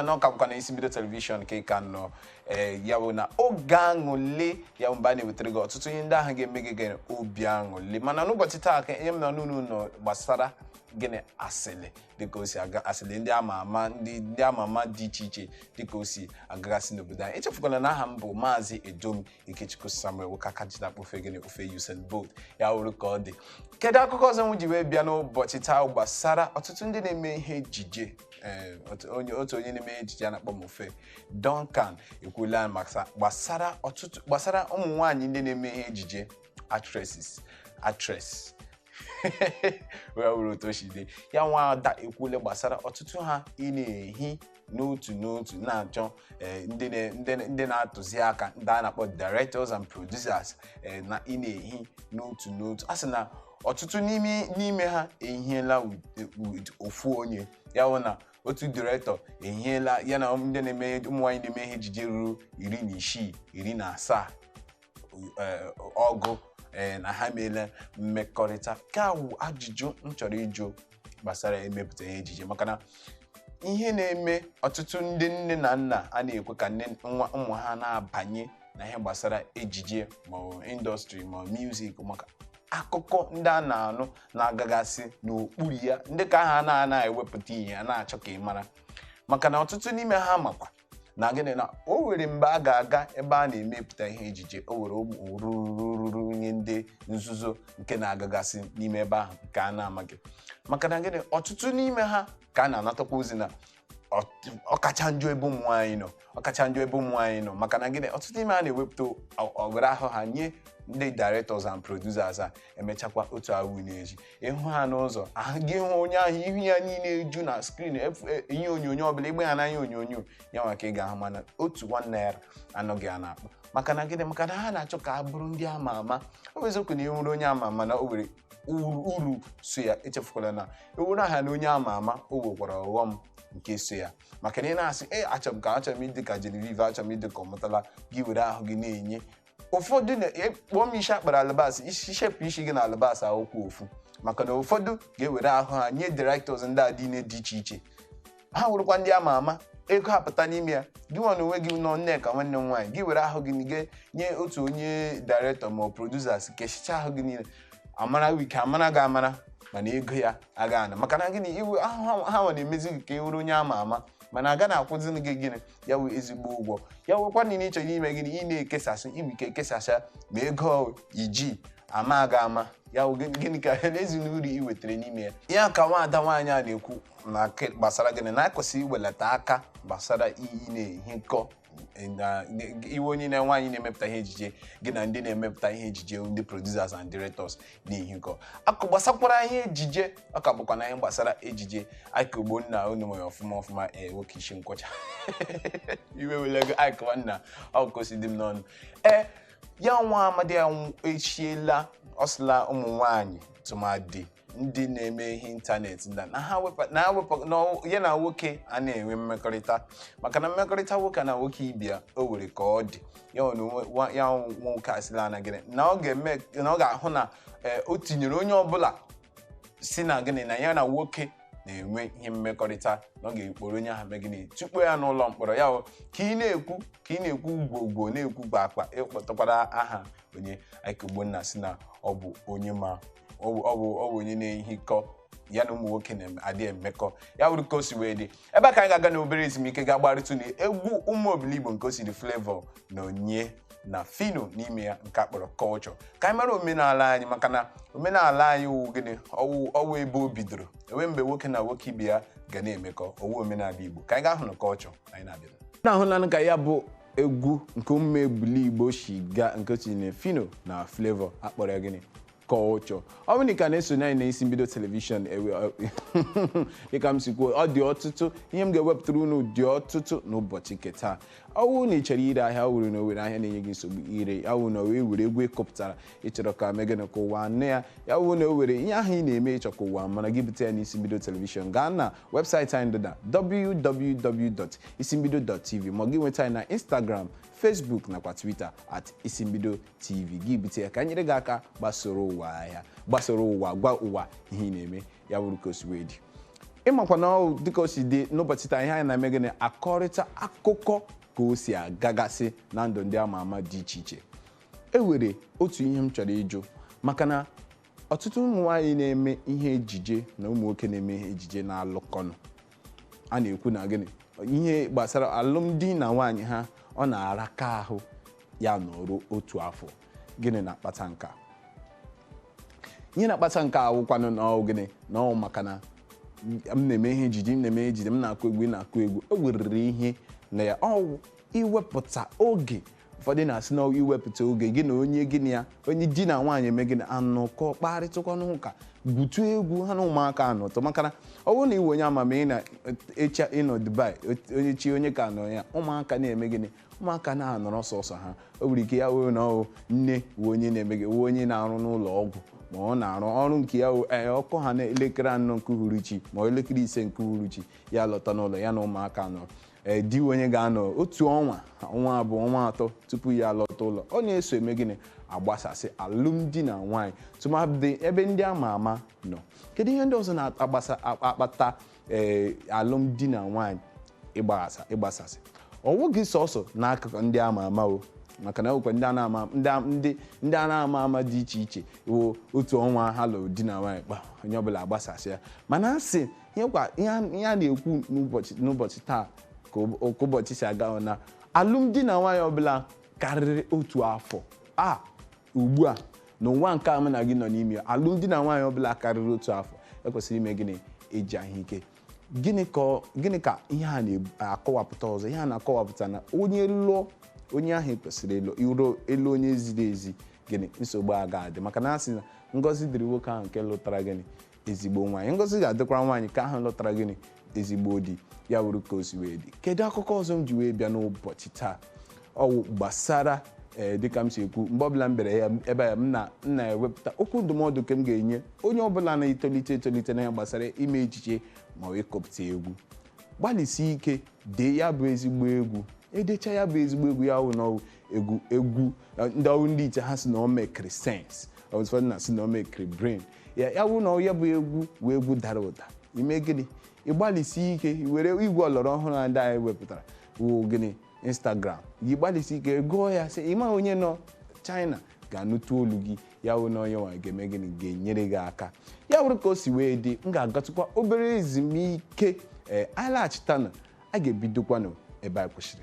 Na ọ ka bụkwa na Isi Mbido Television ka ị ka nọ. Ee, ya bụ na oge aṅụle ya bụ mgbe a na-ewetara gị ọtụtụ ihe ndị ahụ ga-eme gị gịnị? Obi aṅụle. Mana n'ụbọchị taa ka ihe m nọ n'ụlọ nọ gbasara gịnị? Asịlị, dịka o si aga, asịlị ndị ama ama, ndị ama ama dị iche iche, dịka o si agagasị n'obodo anyị. Echefukwala na aha m bụ Maazị Edom Ikechukwu Samuel, nwoke aka ji na-akpọ ofe gịnị? Ofe Usain Bolt. Ya wụrụ ka ọ dị. Kedu akụkọ ọzọ m ji wee bịa n'ụbọchị taa gbasara ọtụtụ ndị na-eme ihe ejije? Ee, otu onye na-eme ihe ejije a na-akpọ Mofe Duncan ekwuola maka gbasara ọtụtụ, gbasara ụmụ nwaanyị ndị na-eme ihe ejije, actresses, actress, wee were otu o si dị. Ya nwa ada ekwule gbasara ọtụtụ ha ị na-ehi n'otu n'otu, na-achọ ndị na-atụzi aka, ndị a na-akpọ directors and producers, na ị na-ehi n'otu n'otu. A sị na ọtụtụ n'ime ha ehiela with ofu onye. Ya bụ na otu director ehiela ya na ndị na-eme, ụmụ nwaanyị na-eme ihe ejije ruru 16, 17, ọgụ, na ha meela mmekọrịta. Ka wụ ajụjụ m chọrọ ịjụ gbasara emepụta ihe ejije, maka na ihe na-eme ọtụtụ ndị nne na nna a na-ekwe ka nne nwa ụmụ ha na-abanye na ihe gbasara ejije, ma ọ bụ industry, ma ọ music, maka akụkọ ndị a na-anụ na-agagasị n'okpuru ya, ndị ka ha na-anaghị ewepụta ihe a na-achọ ka ị mara, maka na ọtụtụ n'ime ha makwa na gịnị? Na o nwere mgbe a ga-aga ebe a na-emepụta ihe ejije, o nwere ụmụ rurururu ihe ndị nzuzo nke na-agagasị n'ime ebe ahụ nke a na-amaghị. Maka na gịnị? Ọtụtụ n'ime ha ka a na-anatakwa ozi na ọkacha njọ ebe ụmụ nwaanyị nọ, ọkacha njọ ebe ụmụ nwaanyị nọ. Maka na gịnị? Ọtụtụ n'ime ha na-ewepụta ọgara ahụ ha nye ndị directors and producers, a emechakwa otu awụ na-eji ịhụ ha n'ụzọ ahụ gị hụ onye ahụ, ihu ya niile eju na screen ihe onyonyo ọbụla, igbe ha n'anya onyonyo ya nwa ka ị ga-ahụ, mana otu 1 naira anọghị a na-akpọ. Maka na gịnị? Maka na ha na-achọ ka a bụrụ ndị ama ama. Ọ bụ eziokwu na enwere onye ama ama na o nwere uru so ya. Echefukwala na ewuru aha na onye ama ama, o nwekwara ọghọm nke so ya, maka na ị na-asị, e achọrọ m ka achọrọ m ịdị ka Genevieve, achọrọ m ịdị ka Ọmụtala, gị were ahụ gị na-enye ụfọdụ kpọọ m isi akpara alabasị, isi shepụ isi gị na alabasị akwụkwọ ofu, maka na ụfọdụ ga-ewere ahụ ha nye directors ndị a dị dị iche iche, ha wụrụkwa ndị ama ama, ego apụta n'ime ya. Gị nwa na onwe gị nọ, Nneka nwanne m nwaanyị, gị were ahụ gị gị nye otu onye director ma ọ producers, keshicha ahụ gị niile, amara wike amara gị amara, mana ego ya aga ana. Maka na gịnị? Iwe ahụ ha nwa na-emezi gị ka e were onye ama ama, mana aga na-akwụzi gị gịnị? Ya wụ ezigbo ụgwọ. Ya wụkwa na ị chọrọ ime gịnị? Ị na-ekesasị iwe ike ekesasịa ma ego iji ama aga ama ya wụ gịnị ka ezinụlọ ị wetara n'ime ya? Ya ka nwaada nwaanyị a na-ekwu na gbasara gịnị? Na ekwesịrị iwelata aka gbasara iyi na-ehikọ na iwe onye na nwaanyị na-emepụta ihe ejije, gị na ndị na-emepụta ihe ejije, ndị producers and directors na-ehikọ akụ gbasakwara ihe ejije. Ọ ka bụkwa na ihe gbasara ejije. Ike Ogbonna, unu nwere ọfụma ọfụma. Ee, nwoke isi nkwọcha, iwe welego Ike nwanna, ọ ka o si dị m n'ọnụ. Ee, ya nwa amadi ya echiela, ọ sịla ụmụ nwaanyị, tụmadị ndị na-eme ihe ịntanetị, na ha wepụ na ha wepụ na ya na nwoke a na-enwe mmekọrịta, maka na mmekọrịta nwoke na nwoke ibe ya, o nwere ka ọ dị. Ya na ya nwoke asịla na gịnị? Na ọ ga-eme na ọ ga-ahụ na o tinyere onye ọbụla si na gịnị? Na ya na nwoke na-enwe ihe mmekọrịta, na ọ ga-ekporo onye ahụ mee gịnị? Tukpuo ya n'ụlọ mkpọrọ. Ya ka ị na-ekwu, ka ị na-ekwu gwogwo, na-ekwu gba akpa, ịkpọtakwara aha onye Ike Ogbonna si na ọ bụ onye, ma ọ bụ onye na-ehikọ ya na ụmụ nwoke na-adị emekọ. Ya bụrụ ka o si wee dị. Ebe a ka anyị ga-aga na obere ezumike, ga-agbarịtụ na egwu ụmụ obiligbo nke o siri Flavour na Onye na Phyno n'ime ya, nke a kpọrọ Culture, ka anyị mara omenala anyị, maka na omenala anyị wụ gịnị? Ọwụ ebe o bidoro enwe mgbe nwoke na nwoke ibe ya ga na-emekọ owu omenala Igbo. Ka anyị ga-ahụ na Culture anyị na-abịa na-ahụlanụ ka ya bụ egwu nke ụmụ ebili Igbo si gaa, nke tinye Phyno na Flavour, akpọrọ ya gịnị? Culture. Ọ bụrụ na ị ka na-esonye anyị na Isi Mbido Television, ewe dịka m si kwuo, ọ dị ọtụtụ ihe m ga-ewepụtara unu, dị ọtụtụ n'ụbọchị nke taa. Ọ bụrụ na ị chọrọ ire ahịa, ọ wụrụ na o were ahịa na-enye gị nsogbu ire ya, wụ na o were egwu ịkọpụtara ịchọrọ ka megịnị ka ụwa nụ ya, ya wụ na o were ihe ahụ ị na-eme ịchọ ka ụwa mara gị, bute ya n'Isi Mbido Television. Gaa na webụsaịtị anyị dị na www.isimbido.tv, ma gị nweta anyị na Instagram, Facebook nakwa Twitter @IsimbidoTV. Gị bute ya ka anyị nyere gị aka gbasoro ụwa ahịa, gbasoro ụwa, gwa ụwa ihe ị na-eme. Ya bụrụ ka o si wee dị. Ịmakwa na ọ dịka o si dị n'ụbọchị taa, ihe anyị na-eme gịnị, akọrịta akụkọ ka o si agagasị na ndụ ndị ama ama dị iche iche. E nwere otu ihe m chọrọ ịjụ, maka na ọtụtụ ụmụ nwaanyị na-eme ihe ejije na ụmụ nwoke na-eme ihe ejije na-alụkọnụ, a na-ekwu na gịnị, ihe gbasara alụmdi na nwaanyị ha ọ na-araka ahụ ya nọruo otu afọ. Gịnị na-akpata nke a? Ihe na-akpata nke a wụkwanụ na ọ gịnị, na ọ maka na m na-eme ihe ejije, m na-eme ejije, m na-akụ egwu, ị na-akụ egwu. O werere ihe na ya ọ iwepụta oge. Ụfọdụ na-asị na iwepụta oge gị na onye gị na ya, onye di na nwaanyị, eme gị na anọkọ, kparịtụkwanụ ụka, gwutu egwu, ha na ụmụaka anọtọ. Maka na ọ bụrụ na iwe onye amamihe ị na-eche ịnọ Dubai, onye chi onye ka nọ ya, ụmụaka na-eme gịnị, ụmụaka na-anọrọ sọsọ ha. O nwere ike ya wee na ọ nne wee onye na-eme gị, wee onye na-arụ n'ụlọ ọgwụ, ma ọ na-arụ ọrụ nke ya, ee, ọkụ ha na elekere 4 nke uhuruchi ma ọ elekere 5 nke uhuruchi, ya lọta n'ụlọ ya na ụmụaka nọ. Ee, di onye ga-anọ otu ọnwa, ọnwa 2, ọnwa 3 tupu ya lọta ụlọ. Ọ na-eso eme gịnị, agbasasị alụmdi na nwaanyị, tụmadị ebe ndị ama ama nọ. Kedu ihe ndị ọzọ na-agbasa akpata ee alụmdi na nwaanyị ịgbasasị? Ọ wụghị sọsọ n'akụkụ ndị ama ama o, maka na nwekwa ndị a na-ama ndị a na-ama ama dị iche iche wo otu ọnwa ha lụrụ di na nwaanyị, kpa onye ọbụla agbasasị ya. Mana asị ihe kwa ihe a na-ekwu n'ụbọchị taa, ka ụbọchị si aga, na alụmdi na nwaanyị ọbụla karịrị otu afọ a ugbu a n'ụwa nke a mụ na gị nọ n'ime ya, alụmdi na nwaanyị ọbụla karịrị otu afọ ekwesịrị ime gịnị, eji ahụike. Gịnị ka ihe a na-akọwapụta ọzọ? Ihe a na-akọwapụta na onye lụọ onye ahụ ekwesịrị ịlụ, iro elu onye ziri ezi, gịnị, nsogbu a ga-adị. Maka na a sị na ngọzi dịrị nwoke ahụ nke lụtara gịnị, ezigbo nwaanyị. Ngọzi ga-adịkwara nwaanyị ka ahụ lụtara gịnị, ezigbo di. Ya wuru ka o si wee dị. Kedu akụkọ ọzọ m ji wee bịa n'ụbọchị taa? Ọ wụ gbasara ee, dịka m si ekwu mgbe ọbụla m bịara ya ebe a, m na-ewepụta okwu ndụmọdụ nke m ga-enye onye ọbụla na-etolite etolite na ya gbasara ime ejije ma ọ ịkọpụta egwu. Gbalịsie ike dee ya bụ ezigbo egwu. Edecha ya bụ ezigbo egwu, ya wụ na ọwụ egwu egwu ndị ọrụ ndị iche ha si na o mekiri sense, ụfọdụ na-asị na o mekiri brain ya. Ya wụ na ya bụ egwu wee egwu dara ụda, ime gịnị, ịgbalịsi ike were igwe ọlọrọ ọhụrụ a ndị anyị wepụtara wụ gịnị, Instagram gị, gbalịsi ike gụọ ya, sị ịma onye nọ China ga-anụtụ olu gị, ya wụ na onye nwa ga-eme gịnị, ga-enyere gị aka. Ya wụrụ ka o si wee dị. M ga-agatụkwa obere ezumike. Ee, anyị laghachitana, a ga-ebidokwanụ ebe anyị kwụsịrị.